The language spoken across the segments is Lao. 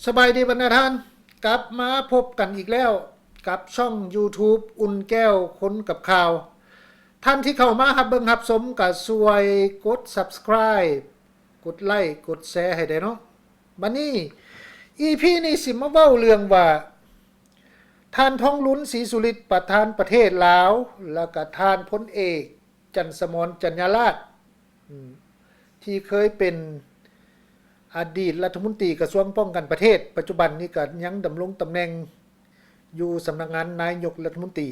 ສະບາຍດີບັນດາທ່ານ, ກັບມາພົບກັນອີກແລ້ວກັບຊ່ອງ YouTube ອຸ່ນແກ້ວຄົນກັບຂ່າວ. ທ່ານທີ່ເຂົ້າມາຮັບເບິ່ງຮັບຊົມກໍຊ່ວຍກົດ Subscribe ກົດໄລ ກົດແຊໃຫ້ແດ່ເນາະ. ບັດນີ້ EP ນີ້ຊິມາເວົ້າເລື່ອງວ່າ ທ່ານ ທອງລຸນ ສີສຸລິດ ປະທານປະເທດລາວ ແລ້ວກໍທ່ານ ພົນເອກ ຈັນສະໝອນ ຈັນຍາລາດ ອືມ ທີ່ເຄີຍເປັນອະດີດລັດຖະມົນຕີກະຊວງປ້ອງກັນປະເທດ, ປັດຈຸບັນນີ້ກໍຍັງດຳລົງຕຳແໜ່ງຢູ່ສຳນັກງານນາຍົກລັດຖະມົນຕີ.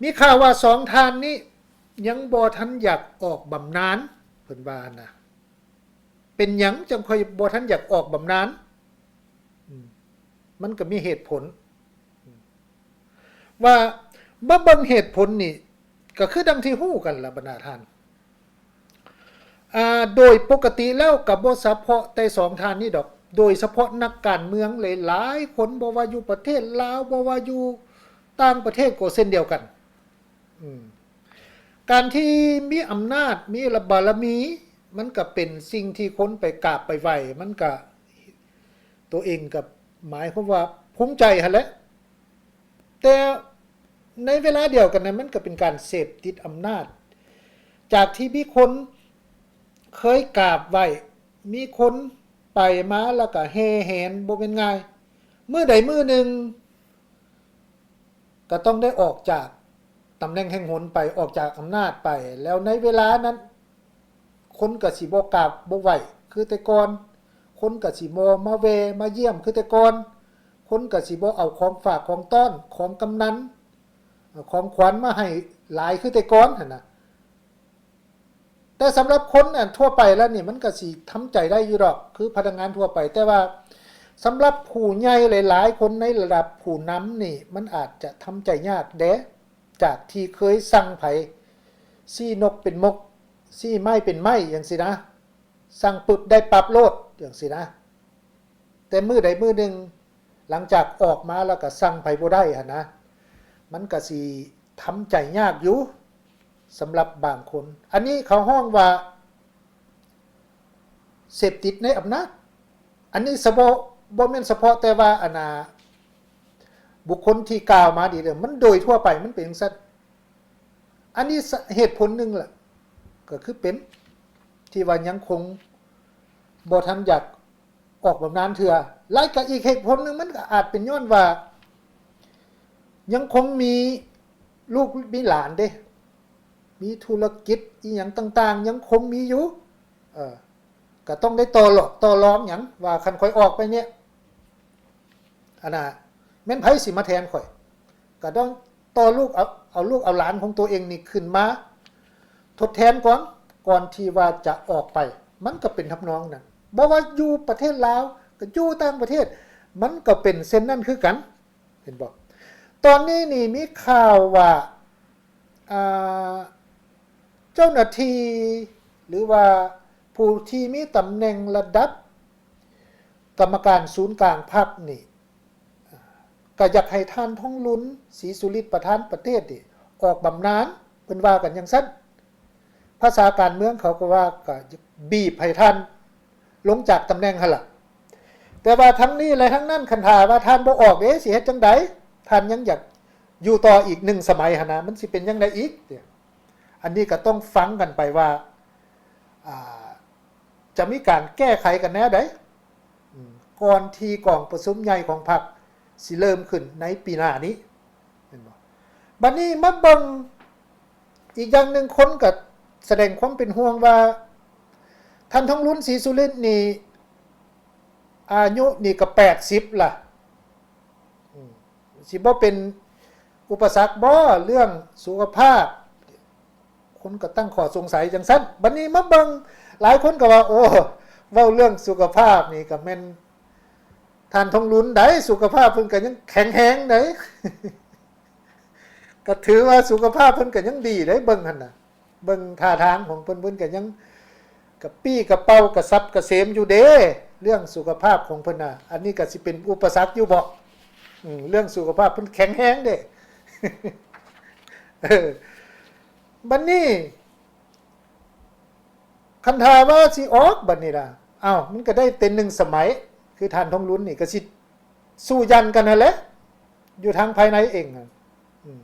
ມີຂ່າວວ່າສອງທ່ານນີ້ຍັງບໍ່ທັນຢາກອອກບຳນານ, ເພິ່ນວ່ານະ. ເປັນຫຍັງຈັ່ງຄ່ອຍບໍ່ທັນຢາກອອກບຳນານ? ອືມ ມັນກໍມີເຫດຜົນ ອືມ ວ່າມາເບິ່ງເຫດຜົນນີ້ ກໍຄືດັ່ງທີ່ຮູ້ກັນລະບັນດາທ່ານ. ອ່າ ໂດຍປົກກະຕິແລ້ວກໍບໍ່ສະເພາະແຕ່ສອງທ່ານນີ້ດອກ, ໂດຍສະເພາະນັກການເມືອງຫຼາຍໆຄົນ, ບໍ່ວ່າຢູ່ປະເທດລາວ, ບໍ່ວ່າຢູ່ຕ່າງປະເທດກໍເຊັ່ນດຽວກັນ. ອືມ ການທີ່ມີອຳນາດ ມີລະບາລະມີ ມັນກະເປັນສິ່ງທີ່ຄົນໄປກາບໄປໄຫວ້, ມັນກະ ໂຕເອງກະໝາຍຄວາມວ່າພູມໃຈຫັ້ນແຫຼະ. ແຕ່ໃນເວລາດຽວກັນນັ້ນ ມັນກະເປັນການເສບຕິດອຳນາດ ຈາກທີ່ມີຄົນເຄີຍກາບໄຫວ້, ມີຄົນໄປມາ ແລ້ວກະແຫ່ແຫນ ບໍ່ແມ່ນງ່າຍ. ມື້ໃດມື້ໜຶ່ງ ກໍຕ້ອງໄດ້ອອກຈາກຕຳແໜ່ງແຫ່ງຫົນໄປ, ອອກຈາກອຳນາດໄປ, ແລ້ວໃນເວລານັ້ນ ຄົນກໍຊິບໍ່ກາບບໍ່ໄຫວ້ຄືແຕ່ກ່ອນ, ຄົນກໍຊິບໍ່ມາແວ່ມາຢ້ຽມຄືແຕ່ກ່ອນ, ຄົນກໍຊິບໍ່ເອົາຂອງຝາກຂອງຕ້ອນ, ຂອງກຳນັນ, ຂອງຂວັນມາໃຫ້ຫຼາຍຄືແຕ່ກ່ອນຫັ້ນນະ. ແຕ່ສຳລັບຄົນອັນທົ່ວໄປແລ້ວນີ້ ມັນກໍຊິທຳໃຈໄດ້ຢູ່ດອກ ຄືພະນັກງານທົ່ວໄປ, ແຕ່ວ່າສຳລັບຜູ້ໃຫຍ່ຫຼາຍໆຄົນໃນລະດັບຜູ້ນຳນີ້ ມັນອາດຈະທຳໃຈຍາກເດ້. ຈາກທີ່ເຄີຍສັ່ງໃຜ ຊີ້ນົກເປັນມົກ, ຊີ້ໄມ້ເປັນໄມ້ ຈັ່ງຊີ້ນະ, ສັ່ງປຶບໄດ້ປັບໂລດ ຈັ່ງຊີ້ນະ. ແຕ່ມື້ໃດມື້ໜຶ່ງ ຫຼັງຈາກອອກມາແລ້ວກໍສັ່ງໃຜບໍ່ໄດ້ຫັ້ນນະ, ມັນກໍຊິທຳໃຈຍາກຢູ່ ສຳລັບບາງຄົນ. ອັນນີ້ເຂົາຮ້ອງວ່າເສບຕິດໃນອຳນາດ. ອັນນີ້ສະເພາະ ບໍ່ແມ່ນສະເພາະແຕ່ວ່າ ອັນນ່າ ບຸກຄົນທີ່ກ່າວມານີ້ເດີ, ມັນໂດຍທົ່ວໄປມັນເປັນຈັ່ງຊັ້ນ. ອັນນີ້ສະ ເຫດຜົນໜຶ່ງລະ ກໍຄືເປັນທີ່ວ່າຍັງຄົງບໍ່ທັນຢາກ ອອກບຳນານເທື່ອ. ແລ້ວກໍອີກເຫດຜົນໜຶ່ງ ມັນກໍອາດເປັນຍ້ອນວ່າ ຍັງຄົງມີລູກມີຫຼານເດ້, ມີທຸລະກິດອີ່ຫຍັງຕ່າງໆ ຍັງຄົງມີຢູ່, ເອີ ກໍຕ້ອງໄດ້ຕໍ່ລອງ ຕໍ່ລອງຫຍັງ ວ່າຄັນຂ້ອຍອອກໄປນີ້ ອັນນ່າ ແມ່ນໃຜຊິມາແທນຂ້ອຍ? ກໍຕ້ອງຕໍ່ລູກ ເອົາ ເອົາລູກເອົາຫຼານຂອງຕົວເອງນີ້ຂຶ້ນມາທົດແທນກ່ອນ ກ່ອນທີ່ວ່າຈະອອກໄປ. ມັນກໍເປັນທຳນອງນັ້ນ. ບໍ່ວ່າຢູ່ປະເທດລາວ ກໍຢູ່ຕ່າງປະເທດ ມັນກໍເປັນເຊັ່ນນັ້ນຄືກັນ. ເຫັນບໍ່? ຕອນນີ້ນີ້ມີຂ່າວວ່າ ອ່າ ເຈົ້າໜ້າທີ່ ຫຼືວ່າຜູ້ທີ່ມີຕຳແໜ່ງລະດັບກຳມະການສູນກາງພັກນີ້ ກໍຢາກໃຫ້ທ່ານ ທອງລຸນ ສີສຸລິດ ປະທານປະເທດນີ້ ອອກບຳນານ, ເພິ່ນວ່າກັນຈັ່ງຊັ້ນ. ພາສາການເມືອງເຂົາກໍວ່າ ກໍຢາກບີບໃຫ້ທ່ານລົງຈາກຕຳແໜ່ງຫັ້ນລະ. ແຕ່ວ່າທັງນີ້ແລະທັງນັ້ນ ຄັນຖ້າວ່າທ່ານບໍ່ອອກເດ້ ຊິເຮັດຈັ່ງໃດ? ທ່ານຍັງຢາກຢູ່ຕໍ່ອີກໜຶ່ງສະໄໝຫັ້ນນະ, ມັນຊິເປັນຈັ່ງໃດອີກ? ອັນນີ້ກໍຕ້ອງຟັງກັນໄປວ່າ ອ່າ ຈະມີການແກ້ໄຂກັນແນວໃດ ອືມ ກ່ອນທີ່ກອງປະຊຸມໃຫຍ່ຂອງພັກຊິເລີ່ມຂຶ້ນໃນປີໜ້ານີ້ ແມ່ນບໍ່? ບັດນີ້ມາເບິ່ງອີກຢ່າງໜຶ່ງ, ຄົນກໍສະແດງຄວາມເປັນຫ່ວງວ່າ ທ່ານ ທອງລຸນ ສີສຸລິດ ນີ້ ອາຍຸນີ້ກໍແປດສິບລະ ອືມ ຊິບໍ່ເປັນອຸປະສັກບໍ່ ເລື່ອງສຸຂະພາບ? ຄົນກໍຕັ້ງຂໍ້ສົງໄສຈັ່ງຊັ້ນ. ບັດນີ້ມາເບິ່ງ ຫຼາຍຄົນກໍວ່າ ໂອ້ ເວົ້າເລື່ອງສຸຂະພາບນີ້ກໍແມ່ນ ທ່ານ ທອງລຸນ ໃດ ສຸຂະພາບເພິ່ນກໍຍັງແຂງແຮງໃດ ກໍຖືວ່າສຸຂະພາບເພິ່ນກໍຍັງດີໃດ ເບິ່ງຫັ້ນນະ ເບິ່ງທ່າທາງຂອງເພິ່ນ ເພິ່ນກໍຍັງກະປີ້ກະເປົ່າກະສັບກະເສມຢູ່ເດ້ ເລື່ອງສຸຂະພາບຂອງເພິ່ນນະ. ອັນນີ້ກໍຊິເປັນອຸປະສັກຢູ່ບໍ? ອືມ ເລື່ອງສຸຂະພາບເພິ່ນແຂງແຮງເດ້ ເອີ ບັດນີ້ ຄັນຖ້າວ່າຊິອອກບັດນີ້ລະ ອ້າວ ມັນກໍໄດ້ເປັນໜຶ່ງສະໄໝ ຄືທ່ານທອງລຸນນີ້ກໍຊິສູ້ຢັນກັນຫັ້ນແຫຼະ ຢູ່ທາງພາຍໃນເອງນະ ອືມ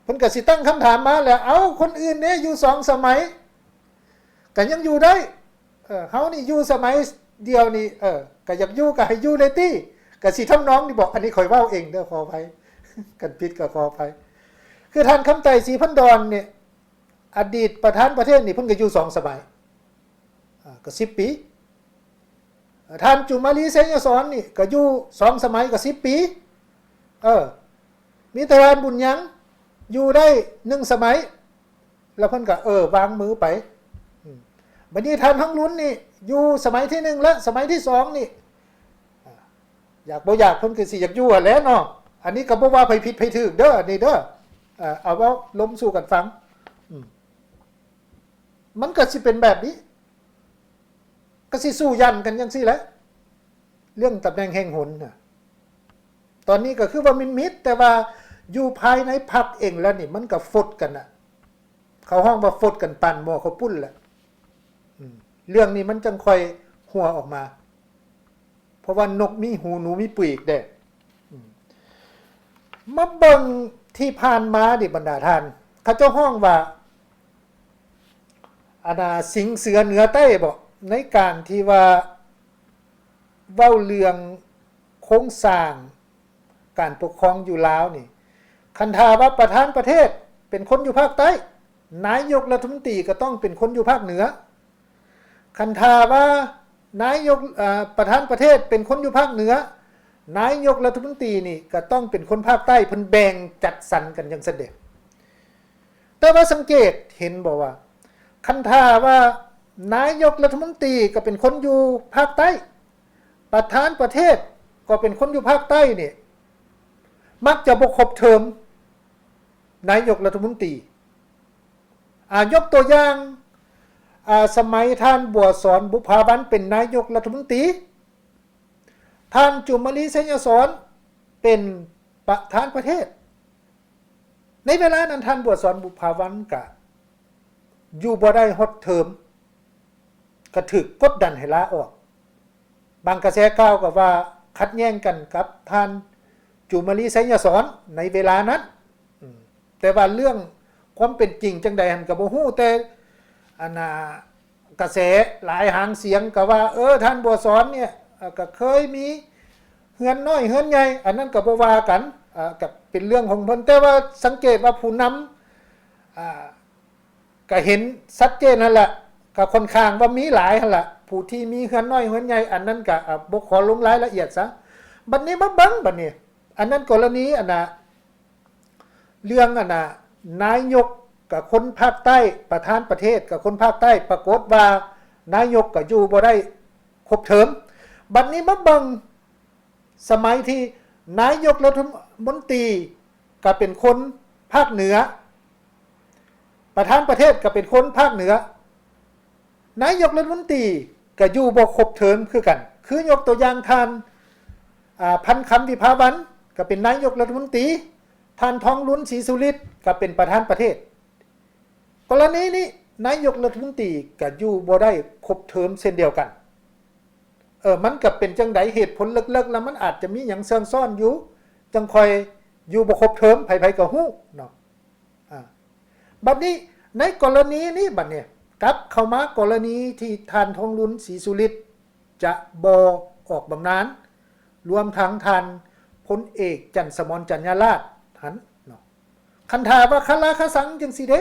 ເພິ່ນກໍຊິຕັ້ງຄຳຖາມມາແຫຼະ ເອົ້າ ຄົນອື່ນເດ້ຢູ່ສອງສະໄໝ ກໍຍັງຢູ່ໄດ້ ເອີ ເຮົານີ້ຢູ່ສະໄໝດຽວນີ້ ເອີ ກໍຢາກຢູ່ກໍໃຫ້ຢູ່ເລີຍຕິ ກໍຊິທຳນອງນີ້ບໍ ອັນນີ້ຂ້ອຍເວົ້າເອງເດີ ຂໍອະໄພ ຄັນຜິດກໍຂໍອະໄພ ຄືທ່ານຄຳໄຕ ສີພັນດອນນີ້ ອະດີດປະທານປະເທດນີ້ ເພິ່ນກໍຢູ່ສອງສະໄໝ ອາ ກໍສິບປີ ທ່ານຈຸມມາລີ ໄຊຍະສອນນີ້ ກໍຢູ່ສອງສະໄໝກໍສິບປີ ເອີ ມີແຕ່ທ່ານບຸນຍັງຢູ່ໄດ້ໜຶ່ງສະໄໝ ແລ້ວເພິ່ນກໍ ເອີ ວາງມືໄປ ອືມ ບັດນີ້ທ່ານທອງລຸນນີ້ຢູ່ສະໄໝທີໜຶ່ງ ແລະ ສະໄໝທີສອງນີ້ ອາ ຢາກບໍ່ຢາກເພິ່ນກໍຊິຢາກຢູ່ຫັ້ນແຫຼະເນາະ ອັນນີ້ກໍບໍ່ວ່າໃຜຜິດໃຜຖືກເດີ ອັນນີ້ເດີ ເອົາເວົ້າລົມສູ່ກັນຟັງ ອືມ ມັນກໍຊິເປັນແບບນີ້ ກໍຊິສູ້ຢັນກັນຈັ່ງຊີ້ແຫຼະ ເລື່ອງຕຳແໜ່ງແຫ່ງຫົນນະ ຕອນນີ້ກໍຄືວ່າມິດໆ ແຕ່ວ່າຢູ່ພາຍໃນພັກເອງແລ້ວນີ້ ມັນກໍຟົດກັນນະ ເຂົາຮ້ອງວ່າຟົດກັນປານໝໍ້ເຂົ້າປຸ້ນແຫຼະ ອືມ ເລື່ອງນີ້ມັນຈັ່ງຄ່ອຍຮົ່ວອອກມາ ເພາະວ່ານົກມີຫູ ໜູມີປີກເດ້ ອືມ ມາເບິ່ງທີ່ຜ່ານມານີ້ບັນດາທ່ານ ເຂົາເຈົ້າຮ້ອງວ່າ ອັນນ່າ ສິງເສືອເໜືອໃຕ້ບໍ ໃນການທີ່ວ່າເວົ້າເລື່ອງໂຄງສ້າງການປົກຄອງຢູ່ລາວນີ້ ຄັນຖ້າວ່າປະທານປະເທດເປັນຄົນຢູ່ພາກໃຕ້ ນາຍົກລັດຖະມົນຕີກໍຕ້ອງເປັນຄົນຢູ່ພາກເໜືອ ຄັນຖ້າວ່ານາຍົກ ເອີ ປະທານປະເທດເປັນຄົນຢູ່ພາກເໜືອ ນາຍົກລັດຖະມົນຕີນີ້ກໍຕ້ອງເປັນຄົນພາກໃຕ້ ເພິ່ນແບ່ງຈັດສັນກັນຈັ່ງຊັ້ນເດ້. ແຕ່ວ່າສັງເກດເຫັນບໍ່ວ່າ ຄັນຖ້າວ່ານາຍົກລັດຖະມົນຕີກໍເປັນຄົນຢູ່ພາກໃຕ້, ປະທານປະເທດກໍເປັນຄົນຢູ່ພາກໃຕ້ນີ້ ມັກຈະບໍ່ຄົບເທີມນາຍົກລັດຖະມົນຕີ. ອາ ຍົກຕົວຢ່າງ ອາ ສະໄໝທ່ານ ບົວສອນ ບຸບຜາວັນ ເປັນນາຍົກລັດຖະມົນຕີ, ທ່ານ ຈູມມາລີ ໄຊຍະສອນ ເປັນປະທານປະເທດ. ໃນເວລານັ້ນ ທ່ານ ບົວສອນ ບຸບຜາວັນ ກະຢູ່ບໍ່ໄດ້ຮອດເທີມ, ກະຖືກກົດດັນໃຫ້ລາອອກ. ບາງກະແສກ່າວກໍວ່າຂັດແຍ່ງກັນກັບທ່ານ ຈູມມາລີ ໄຊຍະສອນ ໃນເວລານັ້ນ. ອືມ ແຕ່ວ່າເລື່ອງຄວາມເປັນຈິງຈັ່ງໃດຫັ້ນກໍບໍ່ຮູ້, ແຕ່ ອັນນ່າ ກະແສຫຼາຍຫາງສຽງກໍວ່າ ເອີ ທ່ານ ບົວສອນ ເນ່ຍ ເອີ ກໍເຄີຍມີເຮືອນນ້ອຍເຮືອນໃຫຍ່, ອັນນັ້ນກໍບໍ່ວ່າກັນ, ເອີ ກໍເປັນເລື່ອງຂອງເພິ່ນ. ແຕ່ວ່າສັງເກດວ່າຜູ້ນຳ ອ່າ ກໍເຫັນຊັດເຈນຫັ້ນລະ, ກໍຂ້ອນຂ້າງວ່າມີຫຼາຍຫັ້ນລະ ຜູ້ທີ່ມີເຮືອນນ້ອຍເຮືອນໃຫຍ່, ອັນນັ້ນກໍ ອ່າ ບໍ່ຂໍລົງລາຍລະອຽດຊະ. ບັດນີ້ມາເບິ່ງ ບັດນີ້ ອັນນັ້ນກໍລະນີ ອັນນ່າ ເລື່ອງ ອັນນ່າ ນາຍົກກັບຄົນພາກໃຕ້, ປະທານປະເທດກັບຄົນພາກໃຕ້, ປາກົດວ່ານາຍົກກໍຢູ່ບໍ່ໄດ້ຄົບເທີມ. ບັດນີ້ມາເບິ່ງ ສະໄໝທີ່ນາຍົກລັດຖະມົນຕີກໍເປັນຄົນພາກເໜືອ, ປະທານປະເທດກໍເປັນຄົນພາກເໜືອ, ນາຍົກລັດຖະມົນຕີກໍຢູ່ບໍ່ຄົບເທີມຄືກັນ. ຄືຍົກຕົວຢ່າງທ່ານ ອາ ພັນຄຳ ວິພາວັນ ກໍເປັນນາຍົກລັດຖະມົນຕີ, ທ່ານ ທອງລຸນ ສີສຸລິດ ກໍເປັນປະທານປະເທດ. ກໍລະນີນີ້ ນາຍົກລັດຖະມົນຕີກໍຢູ່ບໍ່ໄດ້ຄົບເທີມເຊັ່ນດຽວກັນ. ເອີ ມັນກໍເປັນຈັ່ງໃດ ເຫດຜົນເລິກໆ ແລ້ວມັນອາດຈະມີຫຍັງເຊື່ອງຊ້ອນຢູ່ ຈັ່ງຄ່ອຍຢູ່ບໍ່ຄົບເທີມ, ໃຜໆກໍຮູ້ເນາະ. ອາ ບັດນີ້ໃນກໍລະນີນີ້ ບັດນີ້ກັບເຂົ້າມາກໍລະນີທີ່ທ່ານ ທອງລຸນ ສີສຸລິດ ຈະບໍ່ອອກບຳນານ, ລວມທັງທ່ານ ພົນເອກ ຈັນສະໝອນ ຈັນຍາລາດ ຫັ້ນເນາະ. ຄັນຖ້າວ່າຄາລາຄາສັງຈັ່ງຊີ້ເດ້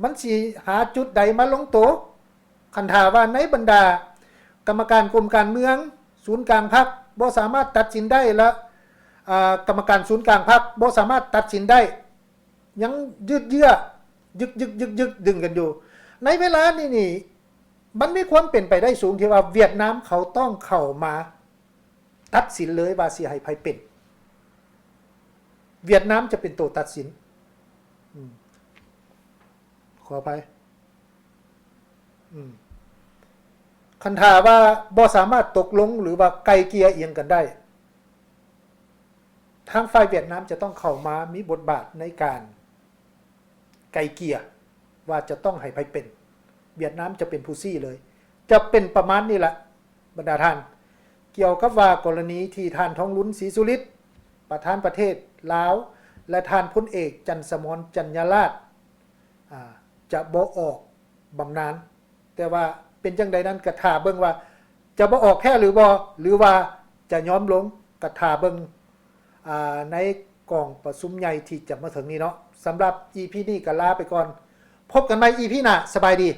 ມັນຊິຫາຈຸດໃດມາລົງໂຕ? ຄັນຖ້າວ່າໃນບັນດາກຳມະການກົມການເມືອງ ສູນກາງພັກ ບໍ່ສາມາດຕັດສິນໄດ້ ແລະ ອາ ກຳມະການສູນກາງພັກບໍ່ສາມາດຕັດສິນໄດ້ ຍັງຢືດເຍື້ອ ຍຶກໆໆໆ ດຶງກັນຢູ່ ໃນເວລານີ້ນີ້ ມັນມີຄວາມເປັນໄປໄດ້ສູງທີ່ວ່າຫວຽດນາມເຂົາຕ້ອງເຂົ້າມາຕັດສິນເລີຍວ່າຊິໃຫ້ໃຜເປັນ. ຫວຽດນາມຈະເປັນໂຕຕັດສິນ. ອືມ ຂໍອະໄພ. ອືມ ຄັນຖ້າວ່າບໍ່ສາມາດຕົກລົງ ຫຼືວ່າໄກ່ເກ່ຍອີ່ຫຍັງກັນໄດ້ ທາງຝ່າຍຫວຽດນາມຈະຕ້ອງເຂົ້າມາມີບົດບາດໃນການໄກ່ເກ່ຍ ວ່າຈະຕ້ອງໃຫ້ໃຜເປັນ. ຫວຽດນາມຈະເປັນຜູ້ຊີ້ເລີຍ. ຈະເປັນປະມານນີ້ລະ. ບັນດາທ່ານ ກ່ຽວກັບວ່າກໍລະນີທີ່ທ່ານ ທອງລຸນ ສີສຸລິດ ປະທານປະເທດລາວ ແລະ ທ່ານ ພົນເອກ ຈັນສະໝອນ ຈັນຍາລາດ ອາ ຈະບໍ່ອອກບຳນານ. ແຕ່ວ່າເປັນຈັ່ງໃດນັ້ນ ກະຖ້າເບິ່ງວ່າຈະບໍ່ອອກແທ້ຫຼືບໍ່ ຫຼືວ່າຈະຍອມລົງ ກະຖ້າເບິ່ງ ອາ ໃນກອງປະຊຸມໃຫຍ່ທີ່ຈະມາເຖິງນີ້ເນາະ. ສຳລັບອີພີນີ້ກະລາໄປກ່ອນ. ພົບກັນໃໝ່ອີພີໜ້າ. ສະບາຍດີ.